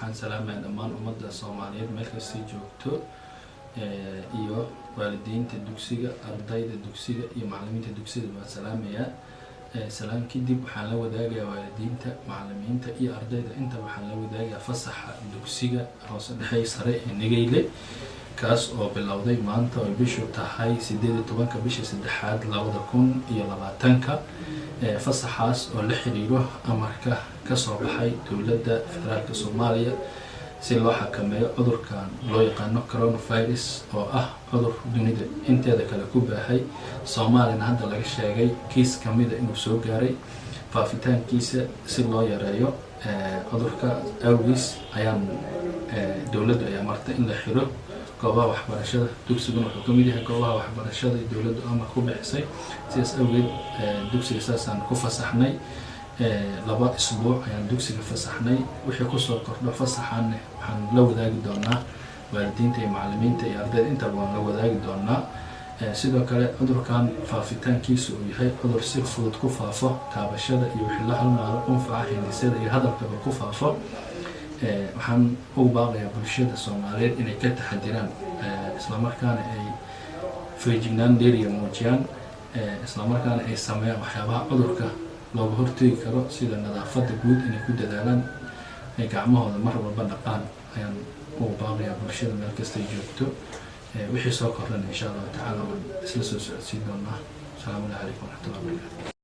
Waxaan salaamayaa dhammaan ummadda Soomaaliyeed meel kastay joogto, iyo waalidiinta dugsiga, ardayda dugsiga iyo macalimiinta dugsiga baan salaamayaa. Salaan kadib, waxaan la wadaagayaa waalidiinta, macalimiinta iyo ardayda inta, waxaan la wadaagayaa fasaxa dugsiga hoose, dhexe, sare ee Nageyle, kaas oo bilowday maanta oo bishu tahay 18-ka bisha saddexaad 2020-ka. Fasaxaas oo la xiriiro amarka kasoo baxay dowladda federaalka Soomaaliya si loo xakameeyo cudurkan loo yaqaano coronavirus, oo ah cudur dunida inteeda kale ku baahay, Soomaaliyana hadda laga sheegay kiis kamida inuu soo gaaray. Faafitaankiisa si loo yareeyo cudurka awgiis ayaan dowladdu ayaa martay in la xiro goobaha waxbarashada. Dugsiguna wuxuu kamid yahay goobaha waxbarashada dowladdu amar ku bixisay. Sidaas awgeed dugsiga saasaan ku fasaxnay. 2 isbuuc ayaan dugsiga fasaxnay. Wixii kusoo kordho fasaxaanne waxaan la wadaagi doonaa waalidiinta iyo macalimiinta iyo ardayda intaba, waan la wadaagi doonaa. Sidoo kale, cudurkan faafitaankiisu uu yahay cudur si fudud ku faafo, taabashada iyo wixii la halmaalo, qunfaca, hindisada iyo hadalkaba ku faafo, waxaan ugu baaqayaa bulshada Soomaaliyeed inay ka taxadiraan, islamarkaana ay feejignaan dheeriya muujiyaan, islamarkaana ay sameeyaan waxyaabaha cudurka looga hortegi karo, sida nadaafadda guud inay ku dadaalaan, ay gacmahooda mar walba dhaqaan ayaan ugu baaqayaa bulshada meel kastay joogto. Wixii soo kordhan, insha Allahu tacaala, waan isla soo socodsiin doonaa. Asalaamu calaykum waraxmatullahi wabarakatu.